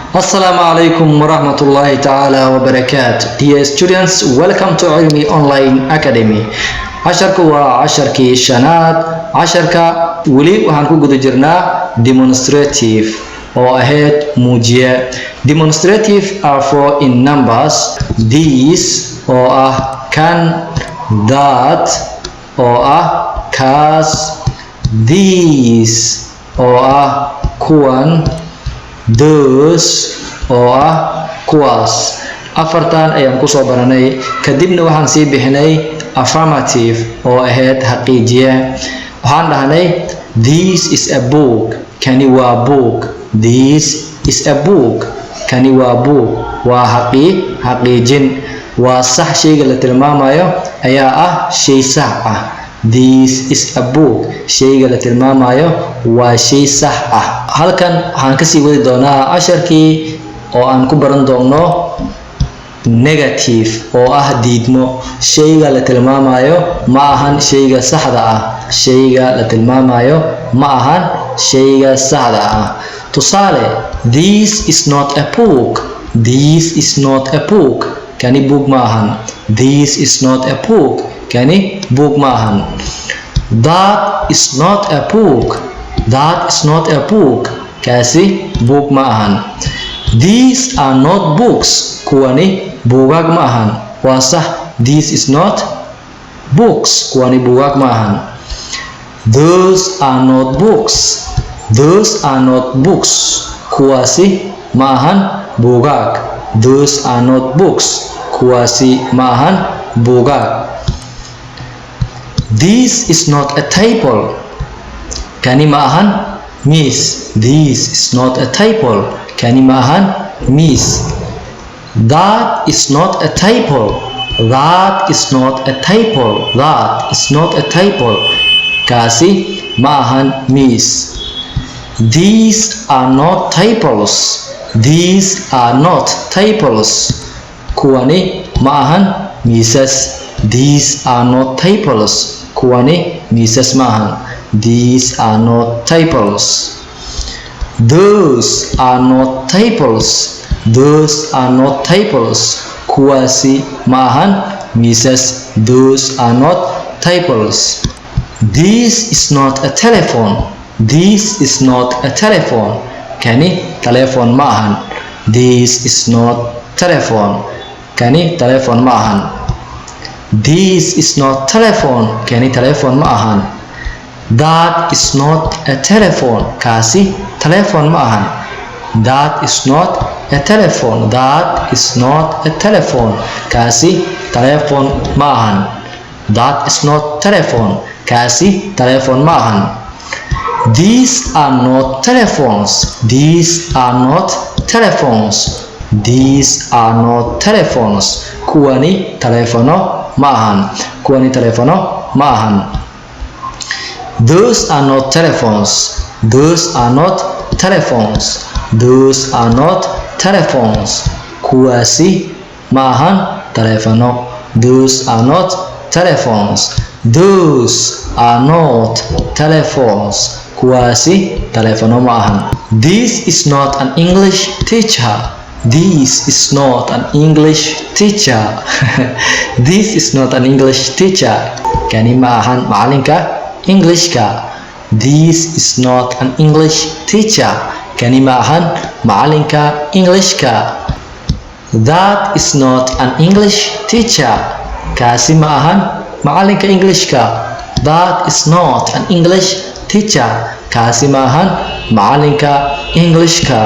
Assalamu alaikum warahmatullahi ta'ala wabarakaatu. Dear students, welcome to Cilmi Online Academy. Casharku waa casharkii shanaad. Casharka weli waxaan ku guda jirnaa demonstrative oo ahayd muujiye. Demonstrative are four in numbers: this oo ah kan, that oo ah kaas, these oo ah kuwan, those oo ah kuwaas. Afartan ayaan kusoo baranay. Kadibna waxaan sii bixinay affirmative oo ahayd xaqiijiye. Waxaan dhahnay, "This is a book." Kani waa book. "This is a book." Kani waa book. Waa xaqiijin, waa sax. Shayga la tilmaamayo ayaa ah shay sax ah. "This is a book." Shayga la tilmaamayo waa shay sax ah. Halkan waxaan kasii wadi doonaa casharkii oo aan ku baran doono negative oo ah diidmo. Shayga la tilmaamayo ma ahan shayga saxda ah. Shayga la tilmaamayo ma ahan shayga saxda ah. Tusaale: "This is not a book." "This is not a book." Kani book ma ahan. "This is not a book." Kani book ma ahan. "That is not a book." "That is not a book." Kaasi book ma ahan. "These are not books." Kuwani buugaag ma ahan. Waa sax. "This is not books." Kuwani buugaag ma ahan. "Those are not books." "Those are not books." Kuwaasi ma ahan buugaag. "Those are not books." Kuwaasi ma ahan buugaag. "This is not a table." Kani ma ahan miis. "This is not a table." Kani ma ahan miis. "That is not a table." "That is not a table." "That is not a table." Kaasi ma ahan miis. "These are not tables." "These are not tables." Kuwani ma ahan miisas. "These are not tables." Kuwani miisas ma ahan. "These are not tables." "Those are not tables." "Those are not tables." Kuwaasi ma ahan miisas. "Those are not tables." "This is not a telephone." "This is not a telephone." Kani telephone ma ahan. "This is not telephone." Kani telephone ma ahan. "This is not telephone." Kani telephone ma ahan. "That is not a telephone." Kaasi telephone ma ahan. "That is not a telephone." "That is not a telephone." Kaasi telephone ma ahan. "That is not telephone." Kaasi telephone ma ahan. "These are not telephones." "These are not telephones." "These are not telephones." Kuwani taleefono ma ahan. Kuwani taleefono ma ahan. "Those are not telephones." "Those are not telephones." "Those are not telephones." Kuwaasi ma ahan taleefono. "Those are not telephones." "Those are not telephones." Kuwaasi taleefono ma ahan. "This is not an English teacher." "This is not an English teacher." "This is not an English teacher." Kani ma ahan macalinka Englishka. "This is not an English teacher." Kani ma ahan macalinka Englishka. "That is not an English teacher." Kaasi ma ahan macalinka Englishka. "That is not an English teacher." Kaasi ma ahan macalinka Englishka.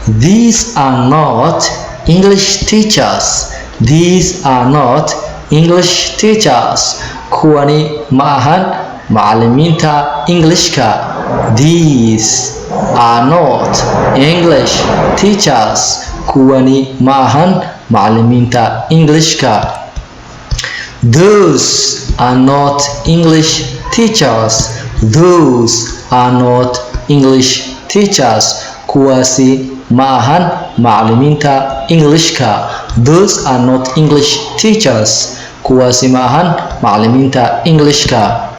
"These are not English teachers." "These are not English teachers." Kuwani ma ahan macalimiinta Englishka. "These are not English teachers." Kuwani ma ahan macalimiinta Englishka. "Those are not English teachers." "Those are not English teachers." Kuwaasi ma ahan macalimiinta Englishka. "Those are not English teachers." Kuwaasi ma ahan macalimiinta Englishka.